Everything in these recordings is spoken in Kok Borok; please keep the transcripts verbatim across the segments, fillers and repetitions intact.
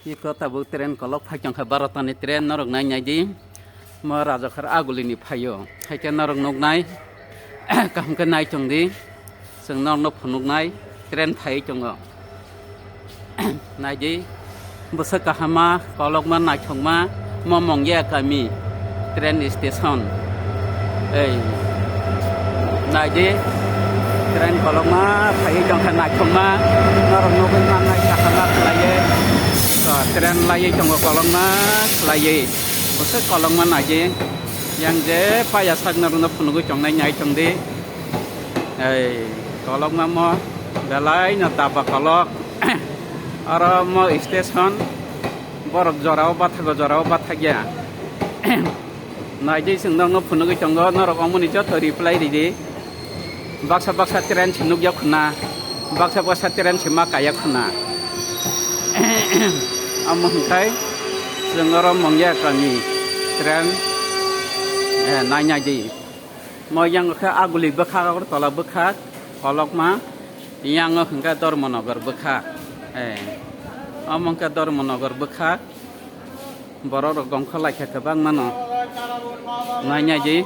Iko tabuk train kolok phai tongkha, Bharotani train norok nai nai di. Mo Rajakhar agulini phaio. Haikhe norok nuknai. Kaham khe nai tong di. Chwng norokno phunuknai train phai tongo. Nai di. Bwswk kahama, kolokma, naithokma, mo Mongya kami train station. Ei, nai di, train kolokma phaiwi tongkha, naithokma, norok nugwi mannai, kahama khlaiwi. O, train laiwi tongo kolokma khlaiwi. Bwswk kolokma nai di, yang je paya sak norokno phunugwi tongnai nai tong di. Ei, kolokma mo belai no daba kolok. Oro mo station, borok jorao bathago, jorao bathakya. Nai di, chwng norokno phunugwi tongo, norok omoni joto reply ridi. Baksa baksa train se nukya khuna, baksa baksa train se ma kaya khuna. Amo hwnkhai chwng oro Mongya kami train, eh, nai nai di. Mo yang khe Aguli bwkhak, Agartala bwkhak, kolokma, yang hwnkhe Dharmanagar bwkhak. Eh, omo hwnkhe Dharmanagar bwkhak. Borok rok gongkha laikha kwbangma no. Nai nai di.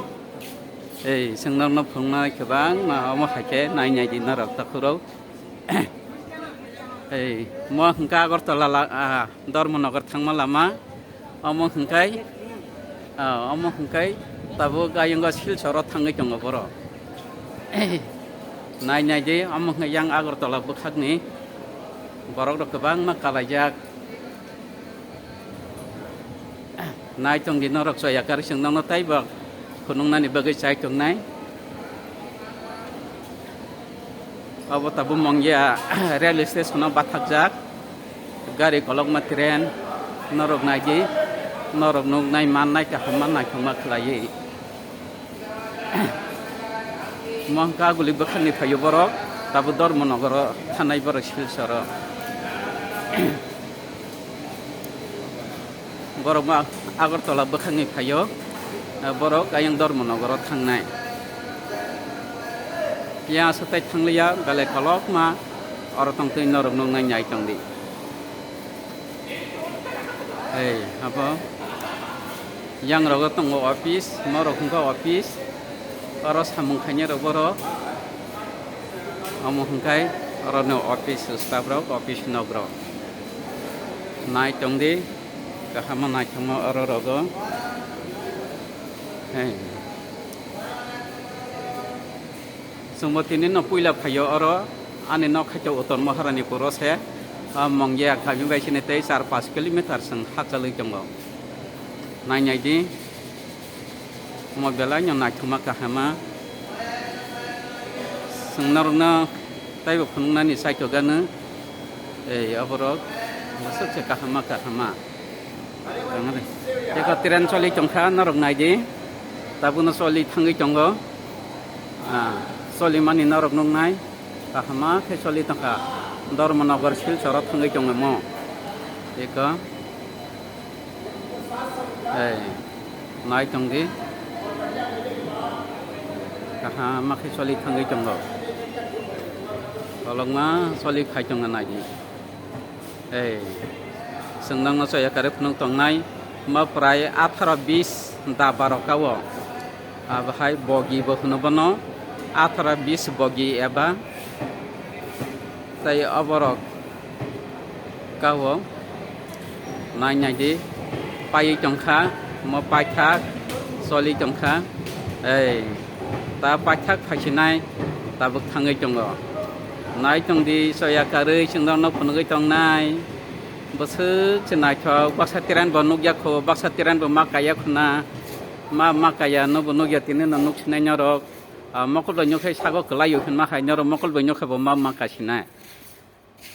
Ei, chwng norokno phunuknai kwbangma omo hai khe nai nai di norok takhurok. Ei, mo hwnkhe Agartala la-, ah, Dharmanagar thangma lama. Omo hwnkhe, ah, omo hwnkhe tabuk ayang o Silcharo thangwi tongo borok. Nai nai di, omo hwnkhe yang Agartala bwkhakni borok rok kwbangma kalaijak. Nai tong di norok, choya kwrwi chwng nono teibo phunuknani bagwi chai tongnai. Obo tabuk Mongya rail station o bathakjak gari kolokma train, norok nai di, norok nuknai mannai, kaham mannai, naithokma khlaiwi. Mo hwnkhe Aguli bwkhakni phaio borok, tabuk Dharmanagar o thanai borok Silcharo. Borok ma Agartala bwkhakni phaio, borok ayang Dharmanagar o thangnai. Yang aswk tai thangliya, belai kolokma oro tongtwi norok nuknai nai tong di. Ei, abo yang rogo tongo office, norok hwnkha office, oro samung khainai rok borok, omo hwnkhe oro no office staff rok, office nok rok nai tong di, kaham naithokma oro rogo. Ei. Chwngbo tini no puila phaio oro, ani nok haikhe Uttor Maharani puro se, ah, Mongya kami bai sini tei char panch kilometer chwng hakchalwi tongo. Nai nai di, omo belai no naithokma kahama. Chwng norokno teibo phunuknani saitogano, ei, oborok bwswk se kahama kahama. Tei ko train choli tongkha, norok nai di. Tabukno choli thangwi tongo. Ah, choli mani norok nuknai. Kahama khe choli tongkha. Dharmanagar Silcharo thangwi tongo mo. Tei ko, ei, nai tong di. Kahama khe choli thangwi tongo. Kolokma choli phai tongo nai di. Ei, chwng nokno choya kwrwi phunuk tongnai, mo prai atharo bis da baro kao. Abo hai bogi bo hwno bono, atharo bis bogi eba tei oborok kao. Nai nai di, paiwi tongkha, mo paithak choli tongkha. Ei, ta paithak phaisinai, tabuk thangwi tongo. Nai tong di, choya kwrwi chwng nokno phunugwi tongnai. Bwswk se naithok, baksa train bo nukya kho, baksa train bo ma kaya khuna. Ma, ma kaya, nobo nukya, tini no nuksinai norok. Ah, mokol bai nukhe sago kwlai o hinma hai norok mokol bai nukhe bo ma, ma kaisinai.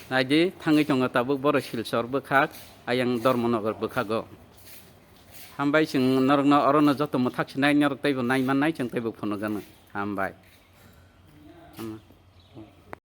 Nai di, thangwi tongo tabuk borok Silchar bwkhak, ayang Dharmanagar bwkhago. Hambai chwng norokno orono joto mwthak sinai, norok teibo nai mannai, chwng teibo phunukgano. Hambai.